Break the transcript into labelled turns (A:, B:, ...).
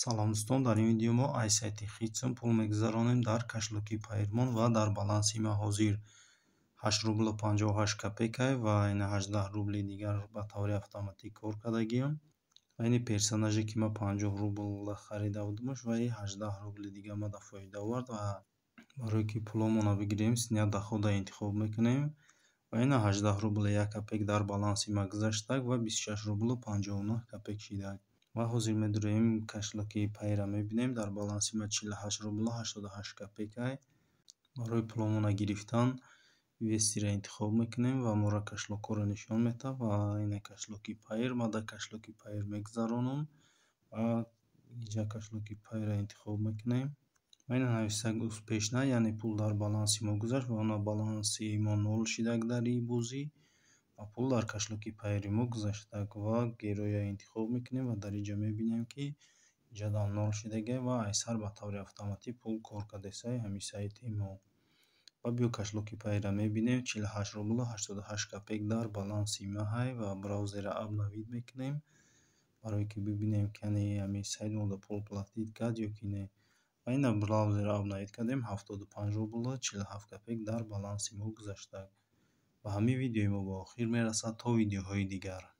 A: Салом, дӯстон! Дар ин видео мо аз сайти Хитсум пул мегузаронем дар кошелёки Пайермон ва дар баланси ма ҳозир 8 рублу 58 копейка ва ина 18 рубли дигар ба таври автоматӣ кор кардагиам. Ва ини персонаже, ки ма 50 рубл харида будамаш, ва и 18 рубли дига мада фоида овард. Ва барое ки пуломонро бигирем, снять дохода интихоб мекунем ва ина 18 рублу 1 копейк дар баланси ма гузаштак ва 26 рублу 59 копейк шидак. Ва ҳозир медуроем, кошелёки Пайера мебинем, дар баланси ма 48 рублу 88 копейка. Барои пуломонро гирифтан вывести ро интихоб мекунем ва моро кошелёкҳоро нишон медиҳад. Ва ина кошелёки Пайер, ман дар кошелёки Пайер мегузаронам ва инҷа кошелёки Пайерро интихоб мекунем. Ва ина нависак «успешно», яъне пул дар баланси мо гузашт ва она баланси мо нол шидак дар ин бозӣ ва пул дар кошелёки Пайери мо гузаштак. Ва героя интихоб мекунем ва дар инҷа мебинем, ки инҷадам нол шидагиа ва айсар ба таври автоматӣ пул кор кардесай ҳамин сайти мо. Ва биё, кошелёки Пайерро мебинем, 48 рублу 88 копейк дар баланси ма ҳай. Ва браузерро обновить мекунем, барое ки бибинем, ки яъне ҳамин сайт мода пул платить кард ё ки не. Ва ина браузерро обновить кардем, 75 рублу 47 копейк дар баланси мо гузаштак. Ва ҳамин видеои мо ба охир мерасад. То видеоҳои дигар.